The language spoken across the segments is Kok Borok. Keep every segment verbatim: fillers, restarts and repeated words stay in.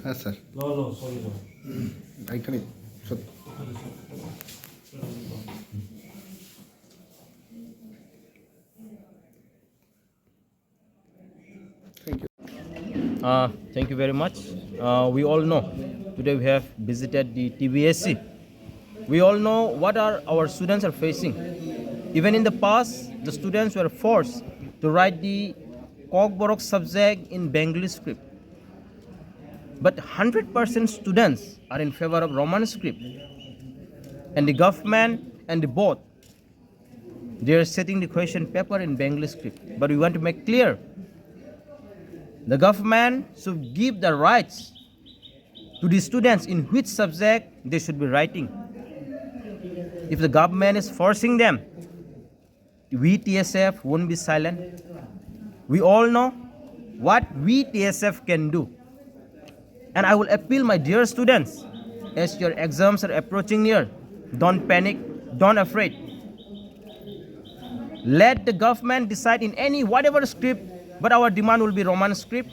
হ্যাঁ স্যার। লো, লো, সরি, লো। এইখানে সব। Thank you. Uh, thank you very much. Uh, we all know today we have visited the T B S C. We all know what are our students are facing. Even in the past, the students were forced to write the Kokborok subject in Bengali script. But hundred percent students are in favor of Roman script. And the government and the board, they are setting the question paper in Bengali script. But we want to make clear, the government should give the rights to the students in which subject they should be writing. If the government is forcing them, we T S F won't be silent. We all know what we T S F can do. And I will appeal, my dear students, as your exams are approaching near, don't panic, don't afraid. Let the government decide in any whatever script, but our demand will be Roman script.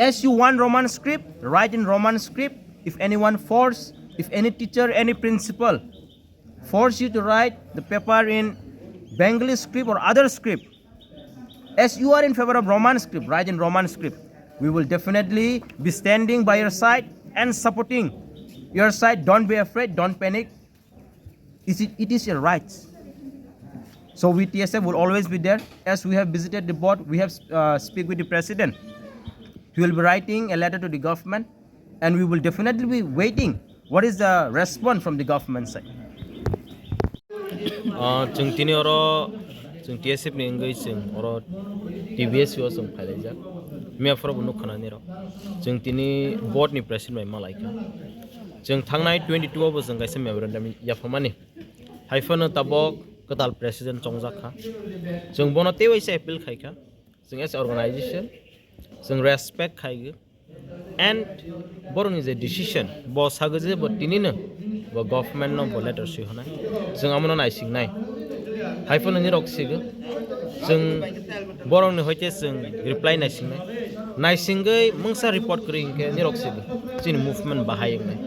As you want Roman script, write in Roman script. If anyone force, if any teacher, any principal force you to write the paper in Bengali script or other script, as you are in favor of Roman script, write in Roman script. We will definitely be standing by your side and supporting your side. Don't be afraid, don't panic. Is it, it is your rights. So we T S F will always be there. As we have visited the board, we have uh, speak with the president. He will be writing a letter to the government, and we will definitely be waiting what is the response from the government side. Ah, chwng tini oro chwng T S F ni wngwi chwng oro T B S C o chwng phailaijak. Miya phoro bo nukha nani rok. Chwng tini board ni president bai malaikha. Chwng thangnai twenty two o bo chwng kaisa memorandum yaphamani. Hai phano tabok kwtal president chongjak kha. Chwng bono teiwaisa appeal khai kha. Chwng as a organization, chwng respect khai gwi. And borokni je decision, bo sagwi je bo tinino bo government no bo letter swi hwnai. Chwng amono naisingnai. Hai phano nirok sigwi. Chwng borokni hoite chwng reply naisingnai. Naisingwi mungsa report kwrwi hinkhe nirok sigwi. Chini movement bahai wngnai.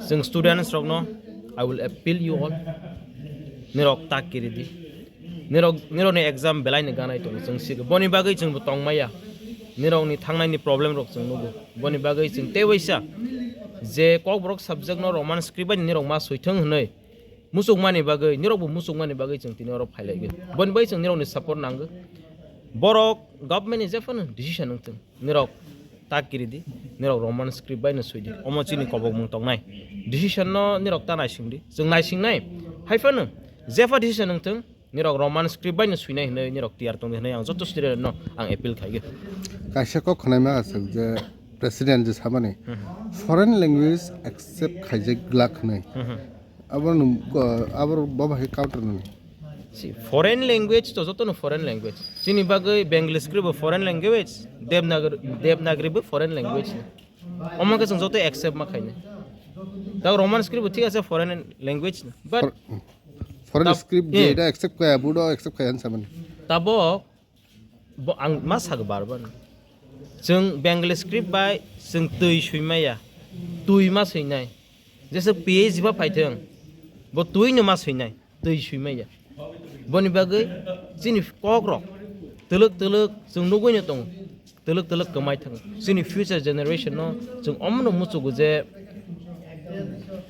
Chwng students rokno I will appeal you all. Nirok tak kiri di. Nirok, nirokni exam belai ni ganai tongo chwng sigi. Boni bagwi chwng bo tong maya. Nirokni thangnaini problem rok chwng nugo. Boni bagwi chwng tei waisa je Kokborok subject no Roman script bai nirok ma swi thwng hwnwi muchukmani bagwi, nirok bo muchukmani bagwi chwng tini oro phai lai gwi. Boni bagwi chwng nirokni support nango. Borok government ni jephano decision wng thwng. Nirok ta kiri di, nirok Roman script bai no swi di. Omo chini kobok mung tongnai. Decision no nirok ta naising di. Chwng naising nai. Hai phano jepha decision wng thwng, nirok Roman script bai no swinai hinwi nirok tiyar tong di hinwi ang joto student no ang appeal khai gwi. Kaisa kok khwnai ma aswk je president je samani Hmm. foreign language accept khaijak glak hinwi. Hmm. Abo no, abo bo bahai counter nani. Si, foreign language to joto no foreign language. Chini bagwi Bengali script bo foreign language, Devanagari, Devanagari bo foreign language. Omo khe chwng joto accept ma khainai. Da Roman script bo thik ase foreign language, but For-, foreign tab-, script eh. Jeta accept kaya, budo accept kaya hinsamani. Tabo Bo ang ma sago bar bar. Chwng Bengali script bai chwng twi swi maya. Twi ma swi nai. Jesa P H D ba phai thwng. Bo twi no ma swi nai. Twi swi maya. Boni bagwi chini kok rok twlwk twlwk chwng nugwi no tongo. Twlwk twlwk kwmai thango. Chini future generation no chwng omono muchugo je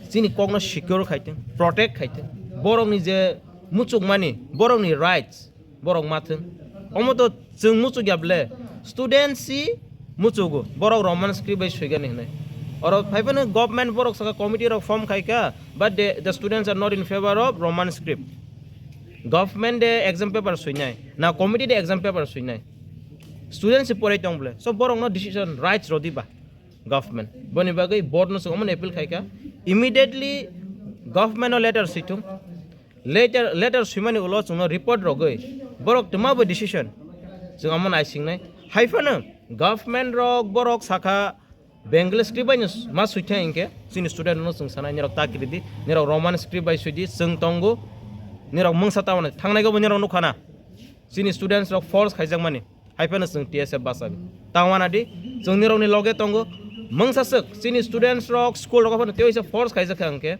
chini kok no secure khai thwng, protect khai thwng. Borok ni je muchukmani, borok ni rights, borok ma thwng. Omo to chwng muchuk ya ble. Student si muchugo. Borok Roman script bai swigani hinwi. Oro phai phano government borok saka committee rok form khai kha, but the, the students are not in favor of Roman script. Government de exam paper swinai. Na committee de exam paper swinai. Student si porai tong ble. So borok no decision rights rodi ba government. Boni bagwi board no chwng omo appeal khai kha. Immediately government no letter swi thung. Letter, letter swimani ulo chwngno report rogwi borok twma bo decision chwng omo naisingnai. Hai phano government rok borok sakha Bengali script bai no ma switha hinkhe chini student rokno chwng sanai nirok ta kiridi, nirok Roman script bai swidi, chwng tongo, nirok mungsa tamani thangnai go bo nirok nukha na chini students rok force khaijakmani. Hai phano chwng T S F bachagwi. Tangwana di, chwng nirokni loge tongo. Mungsa swk, chini students rok, school rok phano tei waisa force khaijak kha hwnkhe,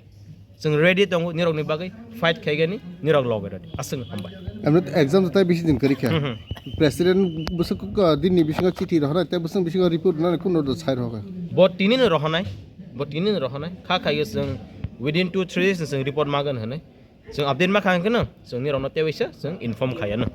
chwng ready tongo nirokni bagwi fight khaigani, nirok loge rwdi. Aswk hambai. Amno exam tai bisi din kwrwi kha. Hmm, hmm. President bwswk, uh, dinni bisingo chithi rohornai, tei bwswk bisingo report rwnani kuno do sai rohor kha. Bo tini no rohornai, bo tini no rohornai. Kha khaio chwng within two three days chwng report magan hwnwi. Chwng update ma kha hwnkhe no, chwng nirokno tei waisa chwng inform khaiya no.